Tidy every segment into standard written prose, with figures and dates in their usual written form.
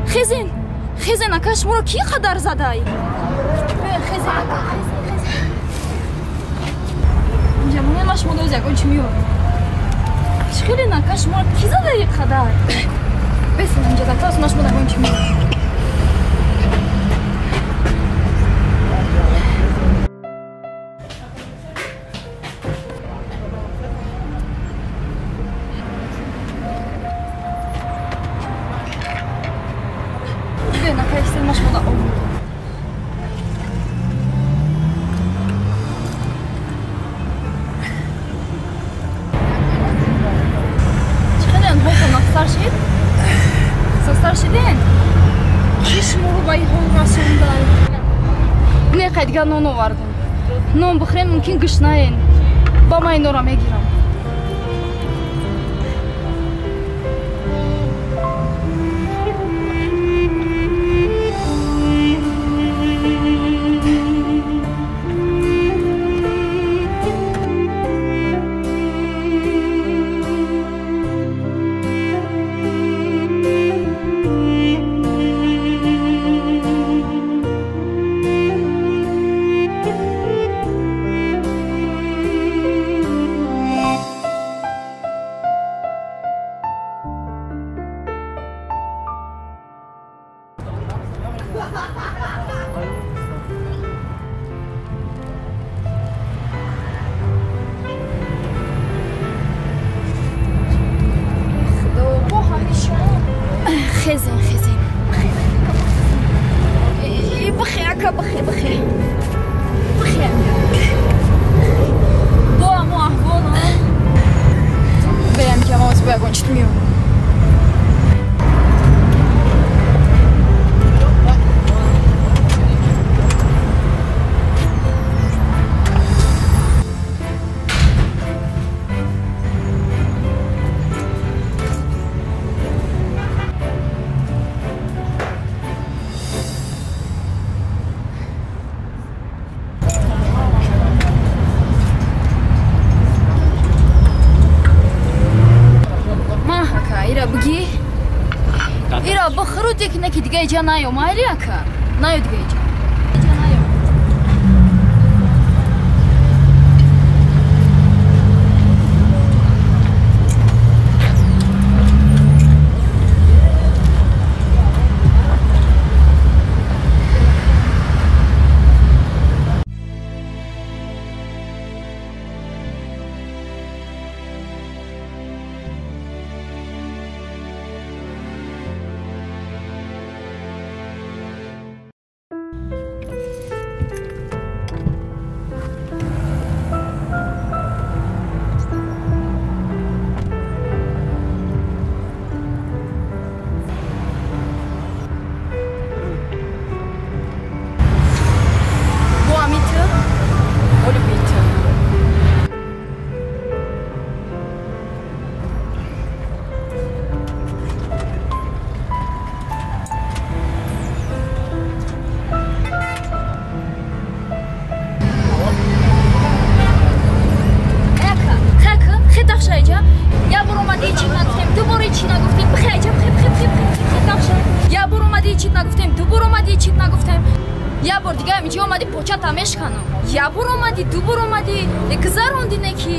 Хезен, хезен ака, шуморо ки қадар задай? Хезен ака, хезен, хезен. Инҷа монед, ман шумо доз ягон чӣ меёрам. Чӣ хеле ака, шуморо ки задай қадар? Бесен инҷа ака, ман шумо ягон чӣ меёрам. Нон овардам. Нон бихӯрем, мумкин гушнаен. Ба ман инора мегирам. Ака бихе, бихе. Бихе. Бо амо аҳвол. Берам ки амаз бо ягон чит меёбам. Ки дига иҷа наё, майли ака? Наё дига иҷа. Иҷа наё. Я бор омадӣ, ду бор омадӣ, гузаронди не ки.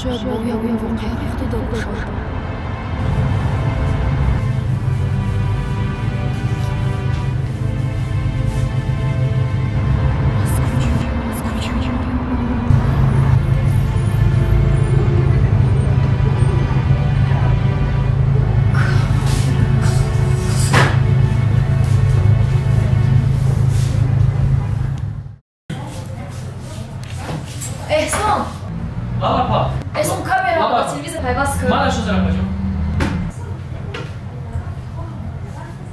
Шояд бо ягон воқеа рух дода бошад. Аз куҷо, аз куҷо ёбам?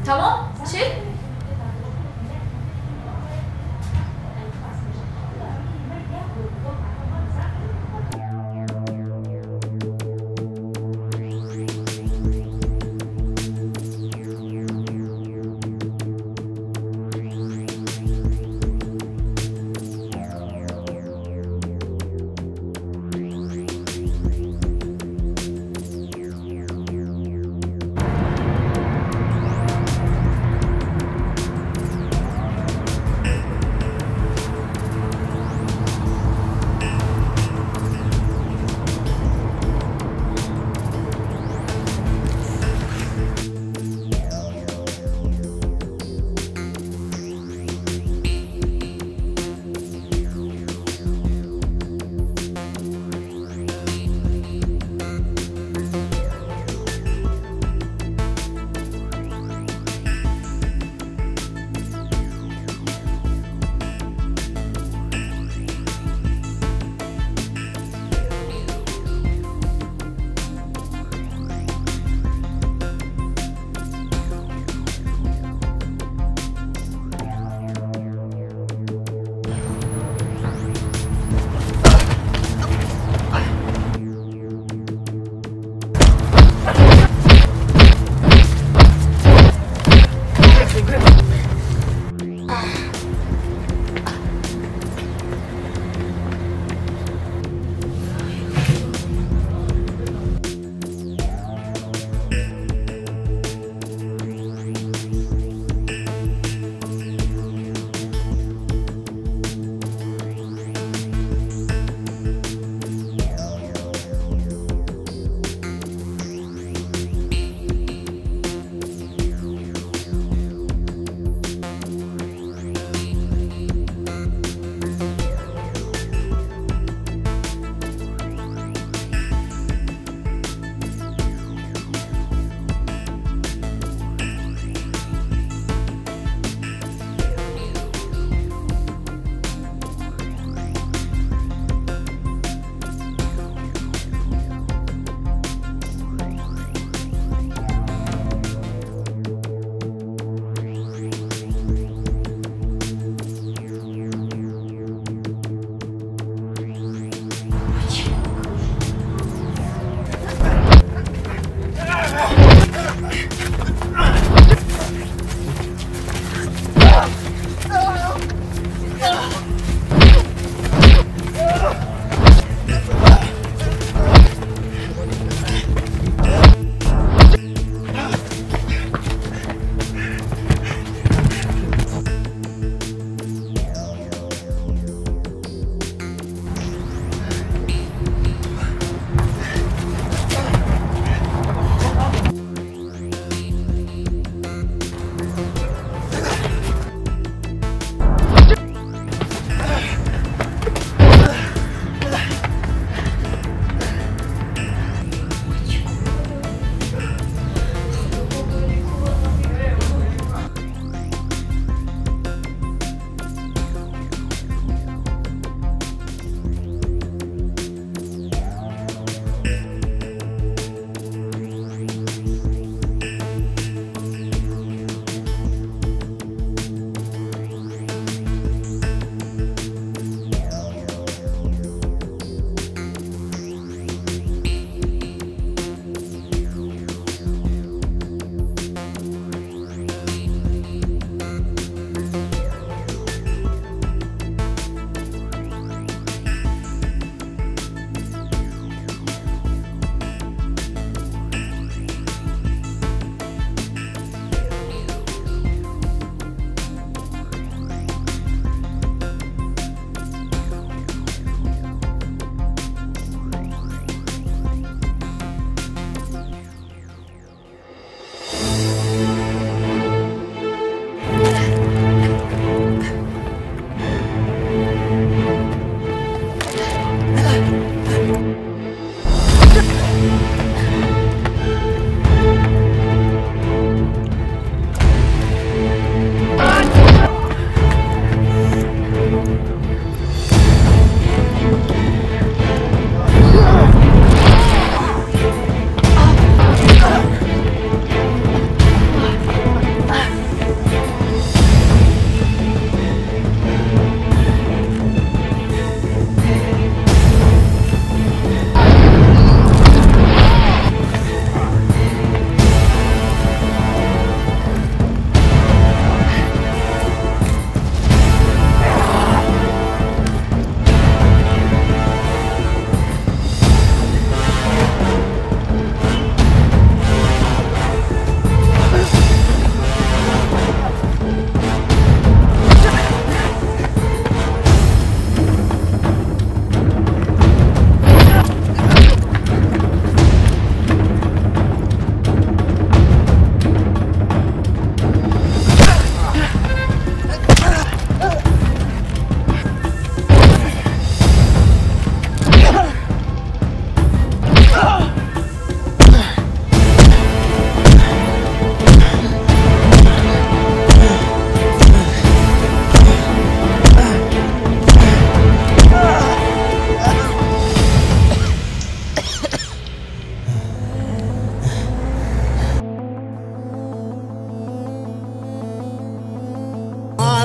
Тамом? Чӣ?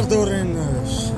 Бардоренаш.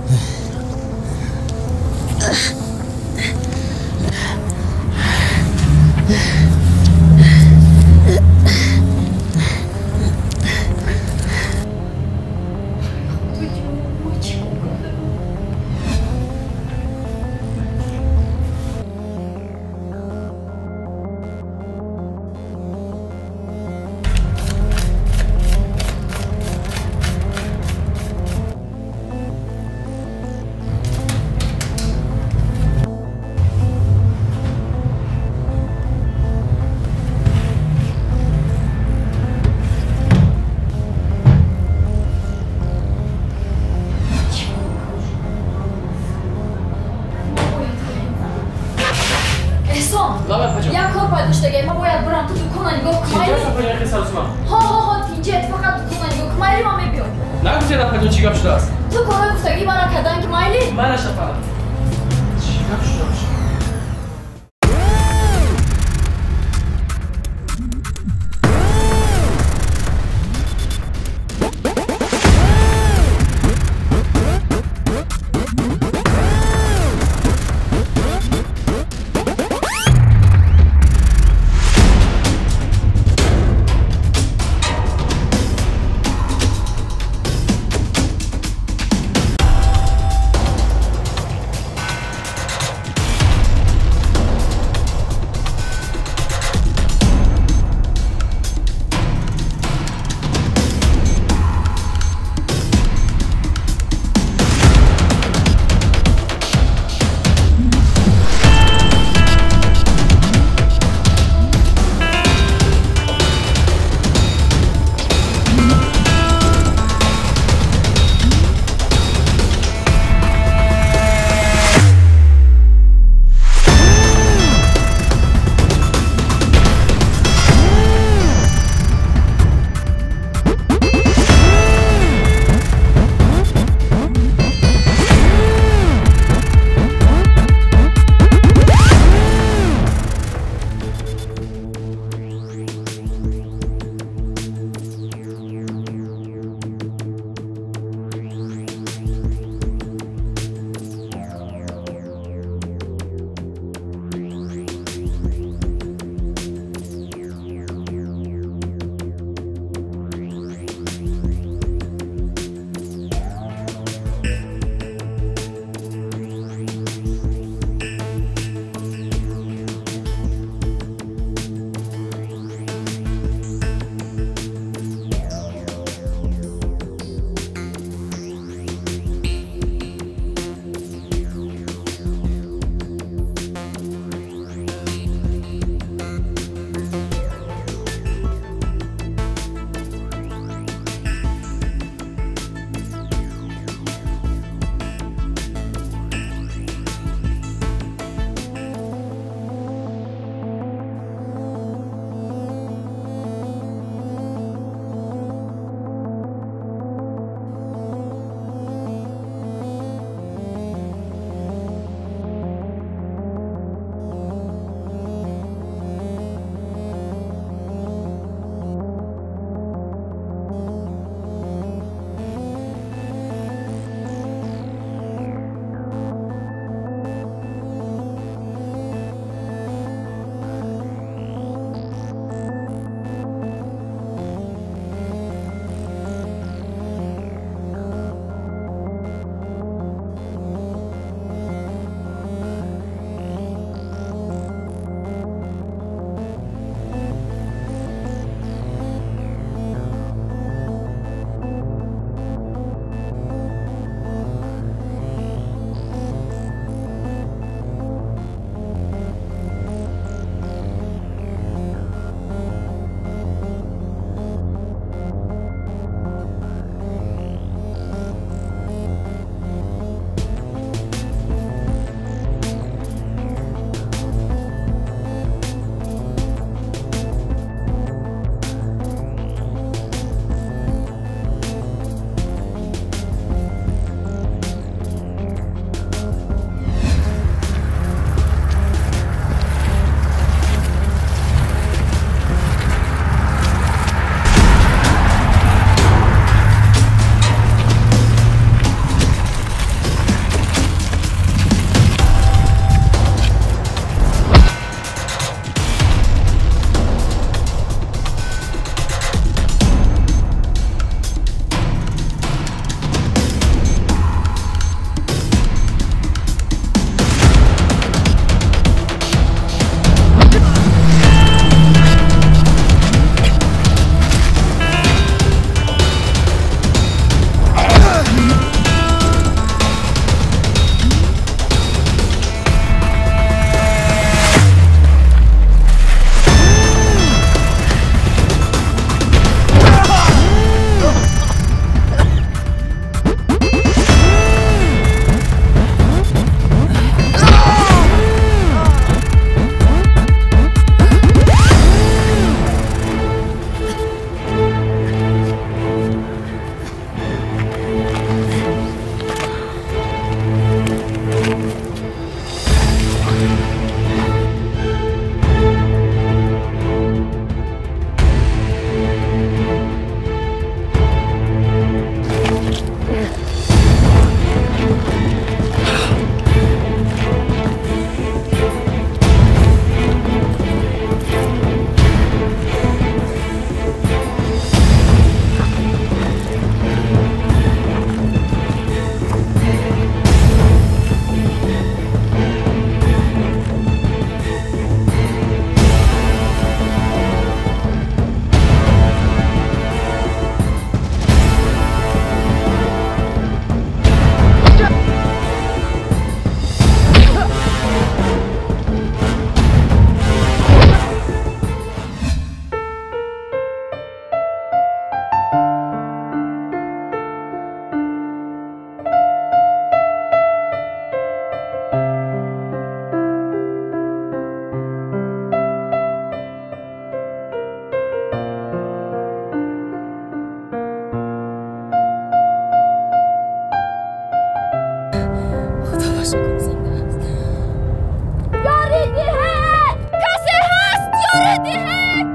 Ёрӣ диҳед!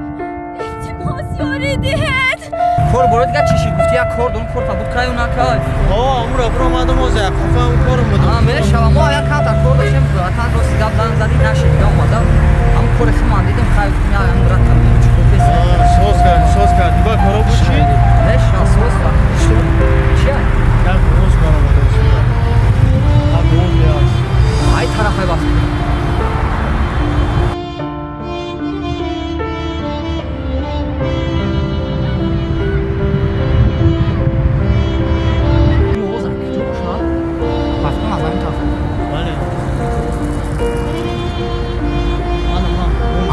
Илтимос, ёрӣ диҳед! Кор боро дигар чӣ шид? Гуфти як кор дорум, кор табуд каю накай. Ҳо, амура биромадам оз як қафаам корум будам. А, мешава, мо як камтар кор доштем, братан рости гап занг задӣ, нашид, дига омадам. Ҳамун кори хи ман дидим, хай гуфтим, я ҳамун братан чӣ кор бес. Соз кардӣ, соз кардӣ. Ба коро буд чӣ? Мешава, соз ва. Чия? Як роз баромадам сюда. Як роз аст. Ай тарафай бафт.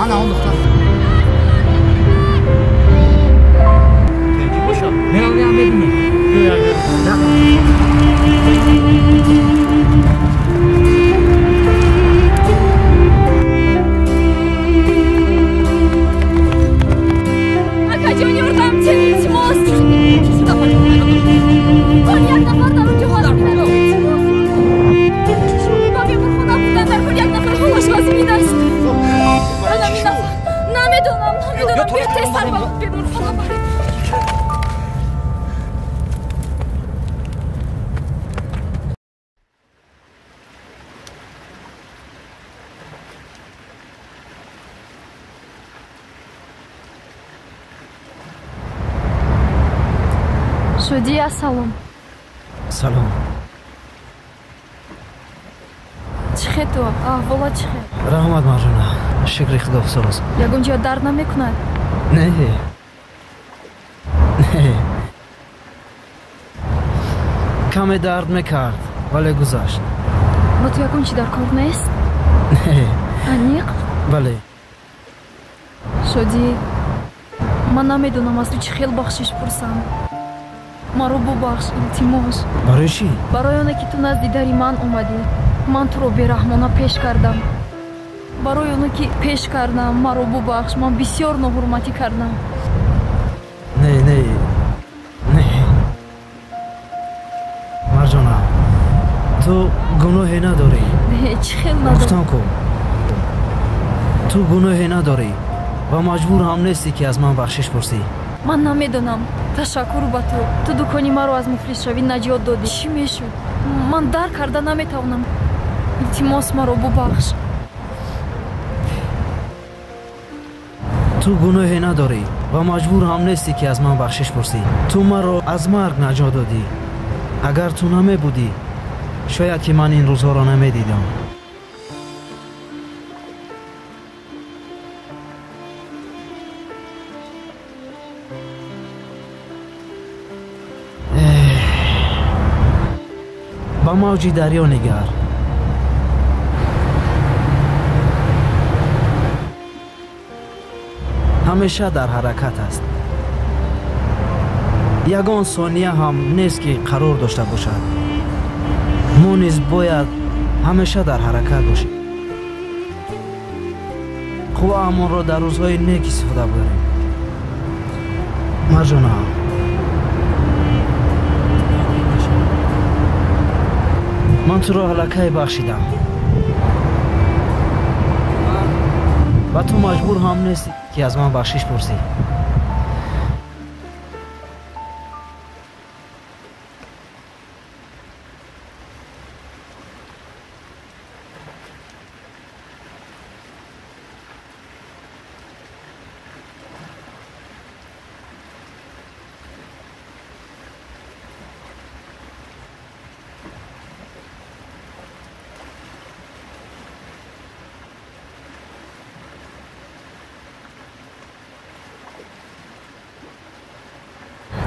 Ана он духтар. Тенҷи боша? Меравем мебинем. Акаҷон, ёрдам тин, илтимос. Он як нафар дар онҷо ҳаст. Илтимос. Ба беморхона бурдан дар кор як нафар ҳолаш вазмин аст. Намедонам, намедонам. Биё тезтар ба беморхона баред. Шудӣ, ассалом. Салом. Чӣ хел ту? Аҳволат чӣ хел? Раҳмат, Маржона. Шукри худо соз. Ягон ҷо дард намекунад? Не. Не. Каме дард мекард, вале гузашт. Ба ту ягон чӣ дар кор нест? Не. Аниқ? Бале. Шодӣ, ман намедонам аз ту чӣ хел бахшиш пурсам. Маро бубахш, илтимос. Барои чӣ? Барои оне ки ту назди дари ман омадӣ. Ман туро бераҳмона пеш кардам. Барои оне ки пеш кардам, маро бубахш. Ман бисёр ноҳурматӣ кардам. Не, не, не. Марҷона, ту гуноҳе надорӣ. Не, чӣ хел надорам? Гуфтам ку, ту гуноҳе надорӣ ва маҷбур ҳам нестӣ ки аз ман бахшиш пурсӣ. Ман намедонам. Ташаккур ба ту. Ту дукони маро аз муфлисшавӣ наҷот додӣ. Чӣ мешуд? Ман дарк карда наметавонам. Илтимос, маро бубахш. Ту гуноҳе надорӣ ва маҷбур ҳам нестӣ ки аз ман бахшиш пурсӣ. Ту маро аз марг наҷот додӣ. Агар ту намебудӣ, шояд ки ман ин рӯзҳоро намедидам. Ба мавҷи дарё нигар. Ҳамеша дар ҳаракат аст. Ягон сония ҳам нест ки қарор дошта бошад. Мо низ бояд ҳамеша дар ҳаракат бошем. Қувваамонро дар рӯзҳои нек истифода барем. Марҷона, ман туро аллакай бахшидам ва ту маҷбур ҳам нестӣ ки аз ман бахшиш пурсӣ.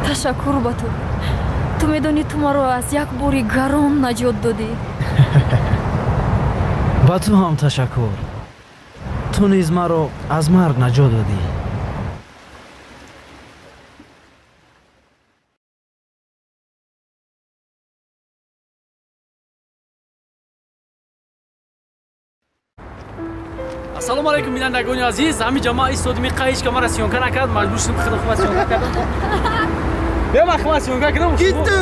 Ташаккур ба ту. Ту медонӣ, ту маро аз як бори гарон наҷот додӣ. Ба ту ҳам ташаккур. Ту низ маро аз марг наҷот додӣ. Ассалому алайкум, бинандагони азиз. Ҳамин ҷамоа истодим, ҳеҷ ка мара съёмка накард, маҷбур шудем худам худам съёмка кардам. Бیا ман худам съёмка кардам. Киту.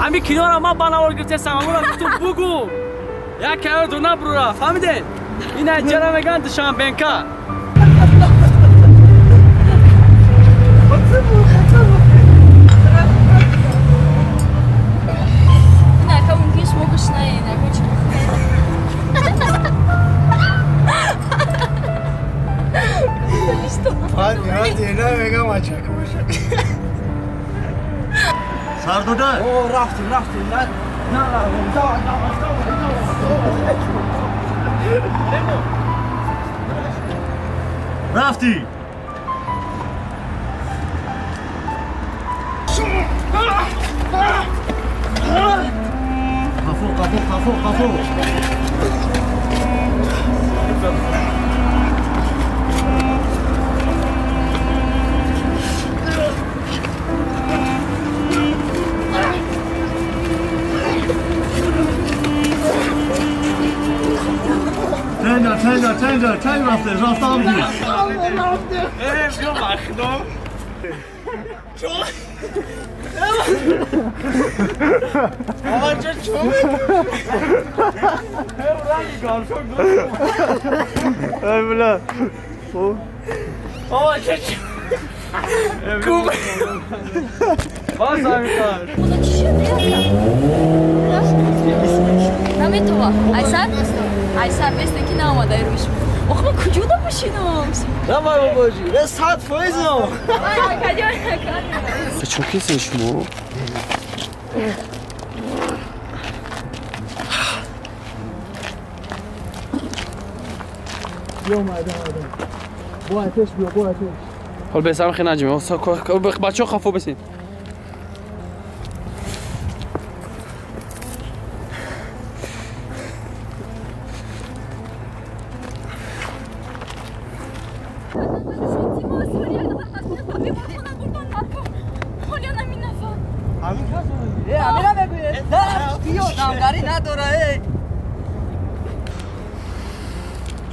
Ҳамин киноро ман ба навор гирифтам, ҳамонро гуфтум бугу. Як кайро ду набрура, фаҳмидед? Ин ҷара мегӯянд Душанбенка. Сардода. О, рафтем, рафтем. На, на, давай, давай, давай, давай. Рафти. Қафо, қафо, қафо, қафо. Тенга, тенга, тенга, тенга рафте, рафтам ди. Биё махно. Ама ча чо Ранги гаршок. Ай бля. Ама ча чо. Куб. Боз амикар. Оно чӣ шуд? Наметова. Айсар? Айсар месте ки наомада рӯш. Ох, ман куҷо да бошинам? Давай бобоҷи, 100%. Давай, каҷо? Чо кисен шумо? Биё майдон, майдон. Бо пеш биё, бо пеш. Ҳол бесам хи наҷим. Бачаҳо хафо бесин.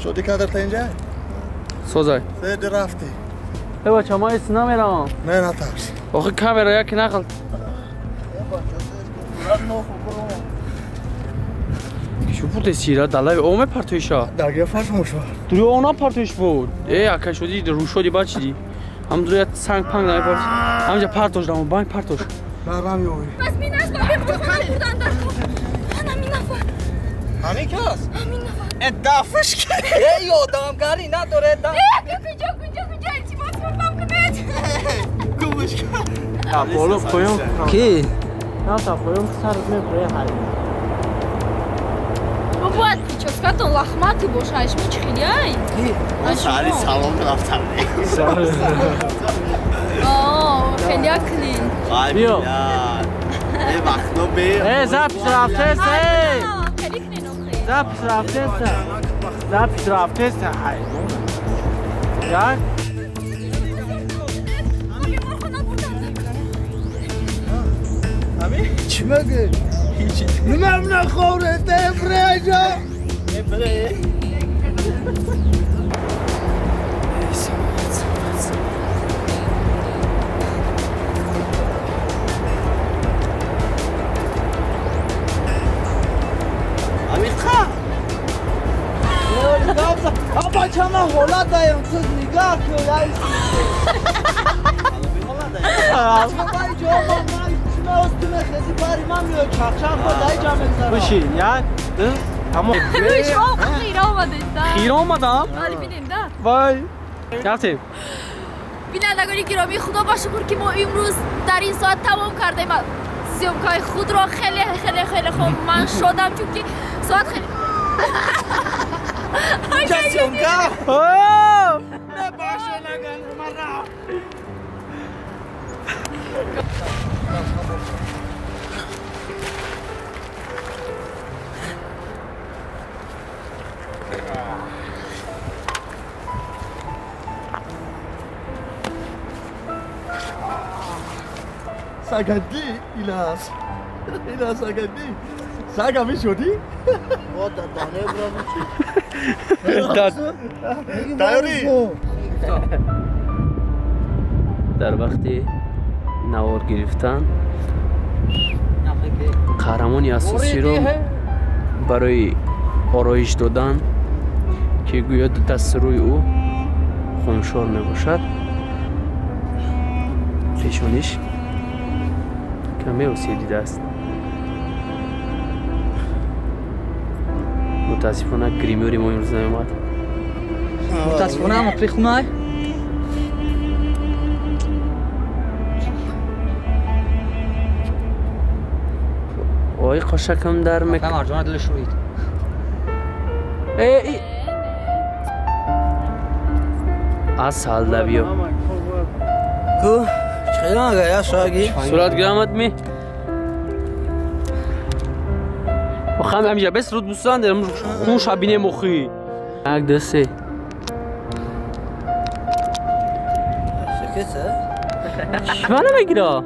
Шоди кадр та инҷа? Созай. Зеди рафти. Э бача, ман ис намерам. Не, натарс. Охи камера яки нақл. Шу бурде сира далави о мепартоиша. Даргия фашмо шо. Дури о напартоиш буд. Э ака шоди рӯшоди баъд чиди. Ҳам дури санг панг намепарт. Ҳамҷа партош дамо банг партош. Барам ёви. Пас минаш ба беморхона бурдан дар кор. Ана минафар. Ҳамин кас? Ҳамин нафар. Э дафш ки. Э ёдамгарӣ надоре да. Э куҷо куҷо куҷо илтимос мекунам кунед. Кумуш. Та боло қоём. Ки? На та қоём сарат мепре ҳай. Бояд прическатон лахмати боша, шумо чӣ хеле ай? Ки? Сари салон рафтам. О, хеле клин. Биё. Э вақтно бе. Э запись рафтест, э. Хеле клин охе. Запись рафтест. Запись рафтест, ҳай. Як. Ами? Чӣ мегӯӣ? Нема хӯрете брежа. Амиқа. Бача ман ҳолат даем, ту нигаҳ кун, яй. Бишин, як, ду, тамом. Шумо хира омадед, да? Хира омадам? Вале бинем, да? Вай. Рафтем. Бинандагони гиромӣ, худо ба шукр ки мо имрӯз дар ин соат тамом кардем съёмкаи худро. Хеле хеле хеле хуб ман шодам, чунки соат хеле съёмка? Sagadi, Ilas. Ilas Sagadi. Saga мешуди? Тайёрӣ? Дар вақти навор гирифтан қаҳрамони асосиро барои ороиш додан, ки гӯё дасти рӯи ӯ хуншор мебошад, пешониш каме осеб дидааст. Мутаассифона гримёри мо имрӯз наомад. Мутаассифона ама прихунай. وای قشکم در مک مرجان دلش روید. ای اصل دبیو کو چخیران گیا شاگی صورت گرامت می وخام همینجا بس رود بوستان دارم خون شبینه مخی یک دو سه شکسته چی نمیگیره؟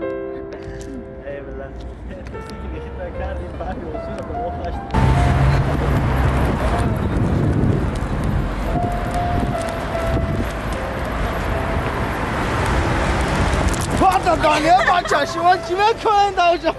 دانیا با چشمان چی میکنن دوجا؟